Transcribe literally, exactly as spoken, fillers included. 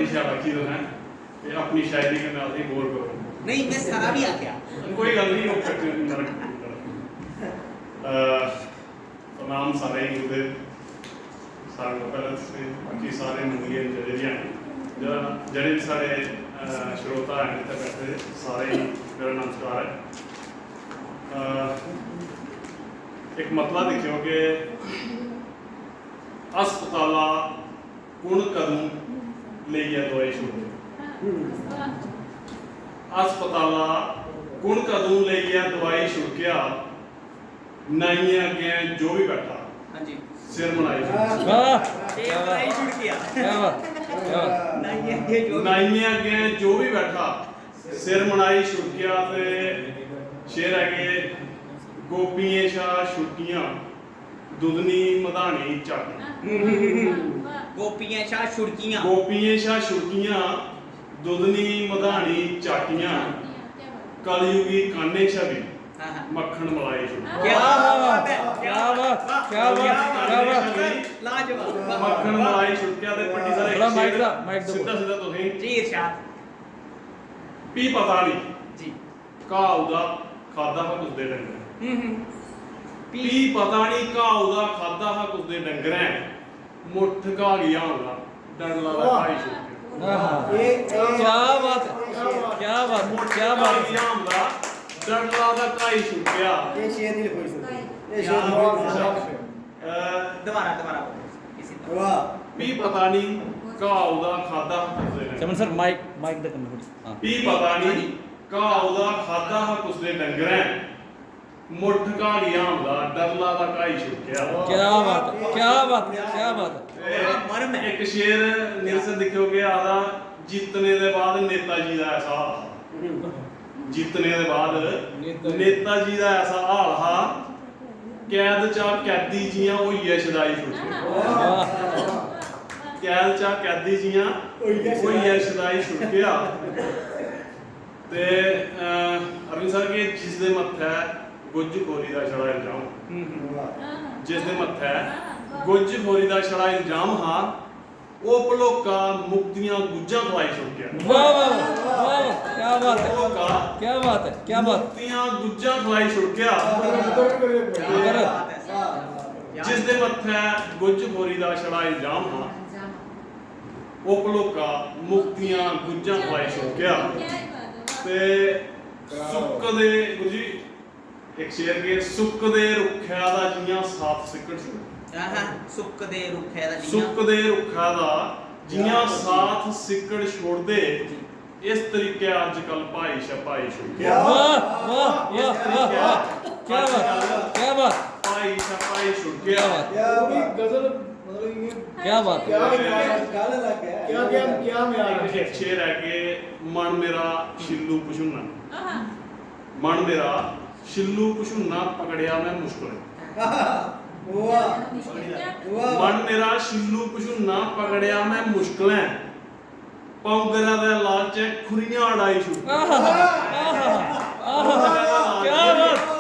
शैल आखी तुसें, ते अपनी शायरी कन्नै असेंगी बोर करो। नहीं, मैं सारा भी आखेआ। कोई गल्ल नहीं, ओह् कट्टी नरक। अ, प्रणाम सारे ही गुरुदेव, सारे कोला पैह्लें तुसें, बाकी सारे मंगलियन जेह्ड़े बी हैन, जेह्ड़ा, जेह्ड़े बी साढ़े, अ, श्रोता हैन इत्थै बैठे दे, सारे ही मेरा नमस्कार ऐ। अ, इक मतला दिक्खेओ कि अस्पताला कुण कदूं लेइयै दोआई छुड़के? अस्पताला कुण कदूं लेइयै दोआई छुड़केआ? नाइयें अग्गें जो बी बैठा, हाँ जी। सिर मनाई छुड़केआ। वाह, सेब लाई छुड़केआ। क्या बात, क्या बात। नाइये अग्गें जो नाइयें अग्गें जो बी बैठा, सिर मनाई छुड़केआ। ते शेर ऐ कि गोपियें शा छुड़कियां दुधनी मधानी चाटियां। गोपियें शा छुड़कियां। गोपियें शा छुड़कियां दुधनी मधानी चाटियां। कलयुगी कान्हे शा बी हाँ, हाँ। मक्खन मलाई छुड़कियां। क्या बात है, क्या बात, क्या बात, क्या बात। लाजवाब। मक्खन मलाई छुड़किया। ते पट्टी सारे थोड़ा शेर माइक दा, माइक दा। सिद्धा सिद्धा तुसें जी इरशाद। भी पता नहीं जी। घाऽ ओह्दा खाद्धा हा कुसदे डंगरें। हम्म, हम्म। भी पता नहीं घाऽ ओह्दा खाद्धा हा कुसदे डंगरें। मुट्ठ घाऽ गी हामला डंडला दा घाऽ ही छुड़केआ। आहा। क्या बात है, क्या बात, मुट्ठ क्या घाऽ बात गी है। हामला डंडला दा घाऽ ही छुड़केआ। ये शेर नहीं लिखो इसमें। ये शेर क्या नहीं बात लिखो। है। अ, दोबारा, दोबारा बोलो। इसी तरह। वाह। भी पता नहीं घाऽ ओह्दा खाद्धा हा कुसदे डंगरें। चमन सर, माइक, माइक दे कन्नै थोड़ी। हाँ। भी पता नहीं घाऽ ओह्दा खाद्धा हा कुसदे डंगरें। मुट्ठ घाऽ गी हामला डंडला दा घाऽ ही छुड़केआ। क्या बात है, क्या बात है, क्या बात है। ते इक शेर निरसन दिक्खेओ केह् आखदा, जित्तने दे बाद नेता जी दा ऐसा हाल हा। जित्तने दे बाद नेता जी दा ऐसा हाल हा, कैद चा कैदी जियां होइयै छदाई छुड़केआ। वाह। कैद चा कैदी जियां होइयै छदाई छुड़केआ। ते, अ, अरविंद सर, कि जिसदे मत्थै गुज्जखोरी दा छड़ा इल्जाम, जिसदे मत्थै गुज्जखोरी दा छड़ा इल्जाम हा, ओह् भलोका मुक्तियां गुज्जां खलाई छुड़केआ। वाह, वाह, वाह, वाह, क्या बात है, भलोका क्या बात है, क्या बात। मुक्तियां गुज्जां खलाई छुड़केआ। अगर जिसदे मत्थै गुज्जखोरी दा छड़ा इल्जाम हा, ओह् भलोका मुक्तियां गुज्जां खलाई छुड़केआ। ते सुक्क दे, गुरु जी, इक शेर के, सुक्क दे रुक्खै दा जियां साथ सिक्कड़ छुड़केआ। आहा, सुक्क दे रुक्खै दा जियां। सुक्क दे रुक्खा दा जियां साथ सिक्कड़ छोड़दे, इस तरीके अज्जकल भाई शा भाई छुड़केआ। वाह, वाह, वाह, वाह, वाह। क्या बात, क्या बात। भाई शा भाई छुड़केआ। क्या बात। क्या भी गजल, मतलब, ये क्या बात है। क्या म्यार है। गाना लग गया है। क्या, क्या, क्या म्यार है। एक शेर है कि मन मेरा शिल्लू पशुन्ना, मन मेरा शिल्लू पशुन्ना पकड़ेआ मैं मुश्कल। वाह। वाह। मन मेरा शिल्लू पशुन्ना पकड़ेआ मैं मुश्कलें, पौंगरा दे लालचे खुरियां अड़ाई छुड़की। आहा, आहा, आहा, क्या बात।